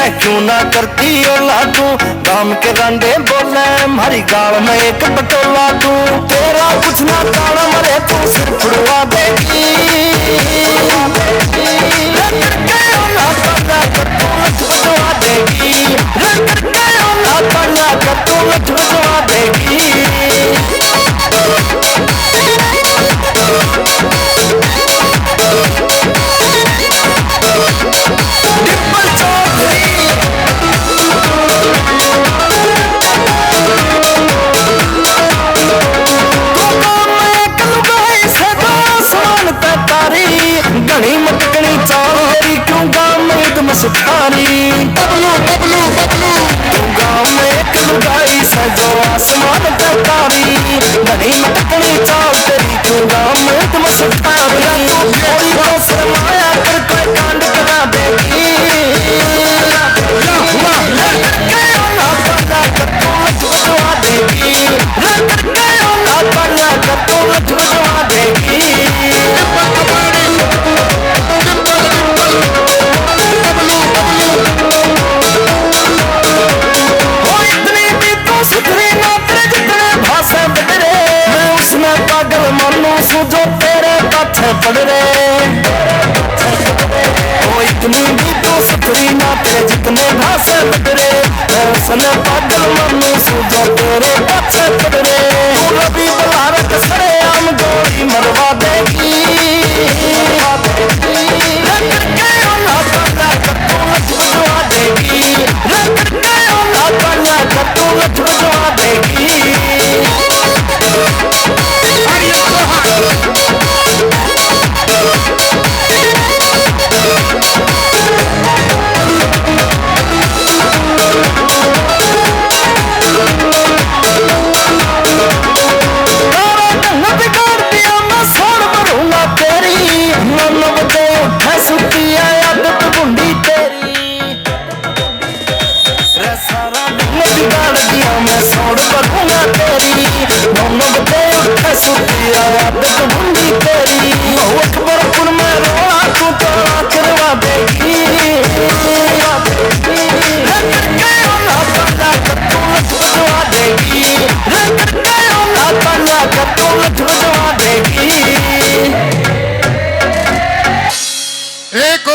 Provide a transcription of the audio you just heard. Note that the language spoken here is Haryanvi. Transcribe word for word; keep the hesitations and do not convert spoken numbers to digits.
क्यों ना करती ओला तू, गाम के रांडे बोले, म्हारी गाल में एक पटोला तू। तेरा कुछ ना ताना मरे, तू सिर फुड़वा देगी। रे करके ओला ताना कर तू लठ बजवा देगी। रे करके ओला ताना कर तू लठ बजवा देगी। डिंपल चौधरी। तू काम एक लुगाई से दो आसमान तै तारी, घणी मटकणी चाल तेरी, क्यों गाम में एकदम सुथारी। बबलू, बबलू, बबलू। तू गाम में एक लुगाई से दो आसमान तै तारी, घणी मटकणी चाल तेरी, क्यों गाम में एकदम सुथारी। थोड़ी तो शर्माया कर, कोई कांड करा देगी। पागल मानू सू जो तेरे पाछे पड़ रे। ओ इतनी भी तू सुथरी ना, तेरे जितने भाषा बदरे। मैं उसने पागल मानू सू जो तेरे पाछे पड़ रे। तू रवि बलारक सरेआम गोली मरवा देगी। रंग के ओला पाला कर तू लठ बजवा देगी। रंग के ओला पाला कर तू लठ बजवा देगी। तारा ढंग बिगाड़ दिया, मैं साड़ भरूंगा तेरी। मन बजे उठे सुती है आदत भुंडी तेरी। रे सारा ढंग बिगाड़ दिया, मैं साड़ भरूंगा तेरी। मन बजे उठे सुती है आदत भुंडी तेरी। अकबर